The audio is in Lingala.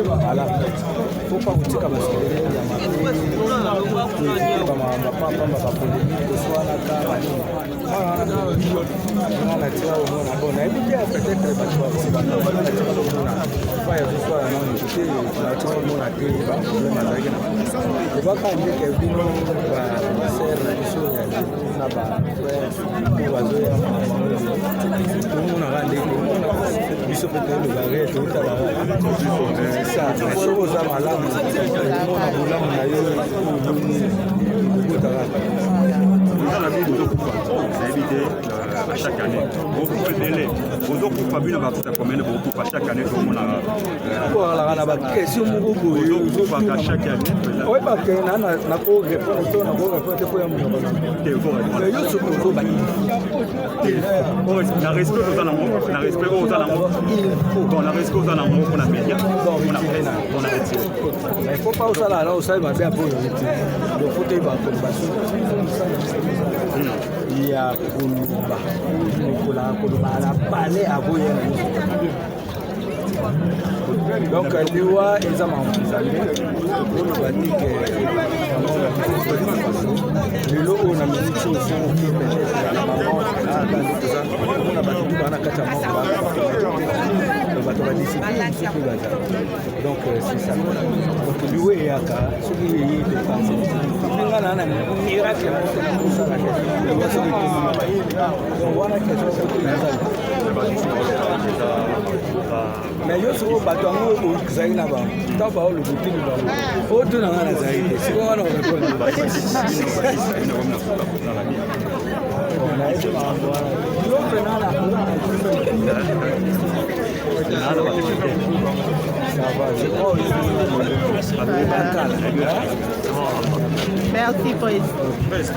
Malamu, faut pas kotika basouvenir ya mabe, bamakambo pambapamba, bapolémique, koswanaka banini. Mwana wana nga natika komona, bon, nayebi te, peut-être bato natika komona pa ya koswala nano te, natika komona te baproblème azalaki na ebaka ndeke. Bino basœur na biso ya na bafrère oyo bazoya, tomonaka ndenge biso mpe toyelobaka, totalaka sa. Soki oza malamu, omona bolamu na yo, omoni okotaka. Eza na bino bozokufa, nayebi te, chaque année bokufa ebele, bozokufa bino baartiste commune, bokufa chaque année, tomonaka. Okalaka na baquestion moko boye. Bozokufaka chaque année. Oyebake nakorépondre to nakorépondre te mpo ya monoko. Te. Yo soki ozoba Na respect oza nango, na respect oyo oza nango, bon, na respect oza nango mpona média, mpona presse, mpona retire. Mais faut pas osala na osali mabe apo oyo te. Donc faut toyeba koloba soki ya koloba, mekolaka koloba na pale aboya na nyonso. Donc liwa eza makambo Nzambe. Oloba te ke lelo oyo na minute oyo soki oke peut-être na bamort, toza omona bato tu baa na kati ya mort, bato badiscipline mosusu mpe baza. Donc c'est ça. Donc liwa eyaka, soki eye tokanisa nga na miracle moko osala liwa soki ekomi. Donc wana question soki eza, mais yo soko bato yango ozali na bango, ntango baoloba otuni bango, otuna nga nazali te. Siko wana orépondre, nayebi makambo wana yo mpena na. Ça va, je crois aussi. Merci, Président.